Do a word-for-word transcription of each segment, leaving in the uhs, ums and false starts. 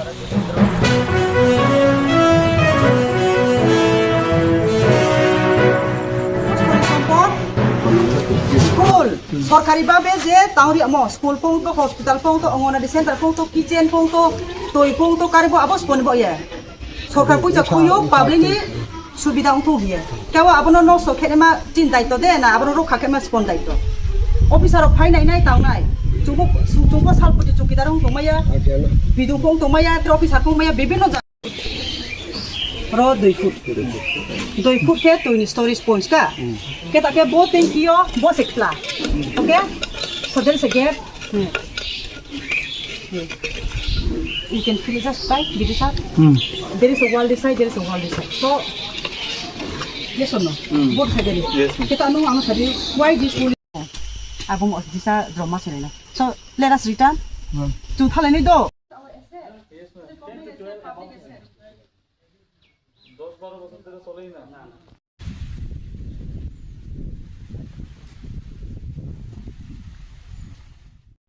School, sorkari babe je tang ri amo, school pong to, hospital pong to, Anganwadi center pong to, kitchen pong to, twi pong to, karibo abo sponi bo ye. Sorkar puisa khuyo, public ni subida wngthung hiye. Kebo abono nosto khe ma chin daitto de na, abono rokha khe ma spon daitto. Officer rok phai nai nai tang nai. Chungbo, chungbo salphuti chowkidar wng tongmaya. Bidung pong tongmaya, tre officer pong maya, bibinno jaga. Ro dui foot. Dui foot khe twi ni storage points ka. Khe ta khe bo tanki o, bo se khla. Okay? So there is a gap. Hmm. Hmm. You can feel it just by, Bidu sir. Hmm. There is a wall this side, there is a wall this side. So, yes or no? Hmm. Both side there is. Yes, ma'am. Kita anu, anu sadi, why this wall is? Abong os disa drama sila. So, let us return. Hmm. Tu thalani do. Yes, ma'am. Ten to twelve above.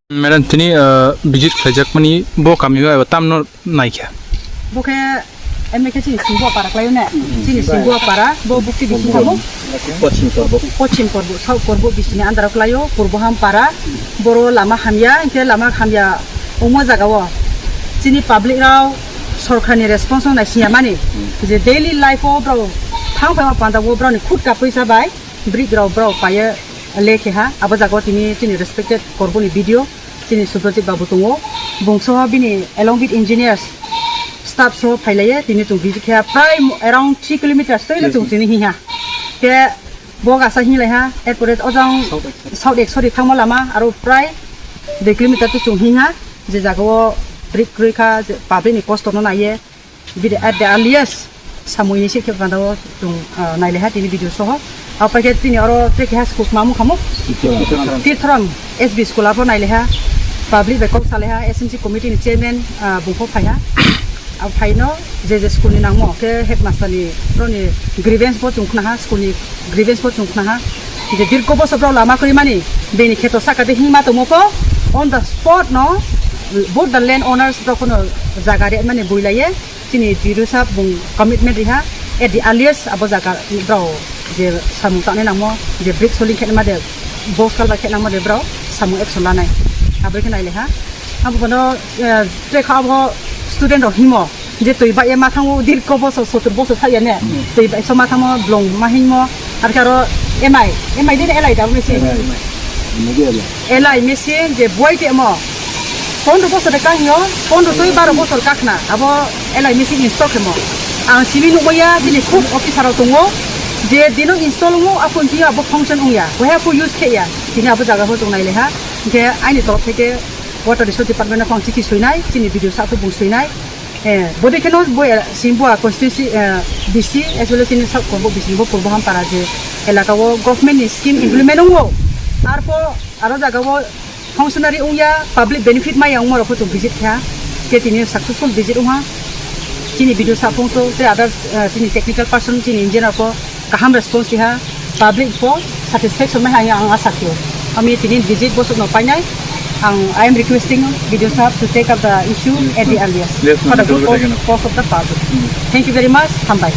Madam, tini, uh, visit khlaijakmani bo kamio eba tamno naikha? Bo khe M A K chini Singbo para khlaio ne? Chini Singbo para, bo bukti bising tamo? Pochim Korbo. Pochim Korbo, South Korbo bisini andaro khlaio, Purbo Hampara, boro lama hamya, hingke lama hamya omo jaga o. Chini public rao sorkar ni response no naisingya mani, je daily life o brao thang phaima panda o brao ni khut ka pisa bai, brik rao brao paye le keha, abo jaga o tini chini respected Korbo ni B D O, chini Subrajit Babu tongo, bungso bini along with engineers, staff so phailaye, tini chung visit khe prai around three kilometers twi le chung chini hiha. Ke bo gasa hinglai ha, erpore ojang South Exori thangma lama, aro prai dui kilometer to chung hinha, je jaga o brik kroi kha, je public ni kosto no naiye, bidi at the earliest, samui ni sikhe panda o chung, ah, nailai ha tini video soho. Apai khe tini oro te keha sukma mukha mo. Tirtharam S B school abo nailai ha. Public bai kok salai ha, S M C committee ni chairman, ah, bungkho phai ha. Abo phai no je je school ni nangmo khe headmaster ni, brao ni grievance bo chung khna ha, school ni grievance bo chung khna ha. Je dirko bosor brao lama kori mani, bini kheto saka de hingma tongmo pho, on the spot no, both the land owners brao kono jaga re mani builaiye. Chini Bidu sir bung commitment riha, at the earliest abo jaga brao je samung tangnai nangmo, je brik soling khe nangma de, box culvert khe nangma de brao samung action lanai. Abo khe nailai ha. Abo bono, eh, trekha abo student rok himo, je twi bai ma thango dirko boso sotur boso thaya ne. Twi bai so ma thango blong ma himo, ar karo M I, M I de L I da mesi. Elai machine je buai te mo. Pondro bosor de kahio, pondro twi baro bosor kakhna, abo elai machine install khemo. Ang simi nukmaya, bini khub officer rok tongo, je dino install wngo, aphun jio abo function wngya, bohe aphu use kheya, tini abo jaga pho chung nai leha. Hingke aini torof theke Water Resource Department no phang chithi soinai, chini video sa pho bung soinai. Eh, bodi kheno bo, eh, sini bo constituency, eh, B C, as well as sini South Korbo B C ni bo Purbo Hampara je elaka o government ni scheme implement wngo. Arpho aro jaga o functionary wngya, public benefit maya wngma rok pho chung visit kha. Ke tini successful visit wngha. Chini video sa phung to, te other, eh, chini technical person, chini engineer pho kaham response riha, public pho satisfaction mai hai ang asa khio. Ami tini visit bosok no painai, ang, I am requesting video sahab to take up the issue at the earliest for the good cause of the public. Thank you very much. Hambai.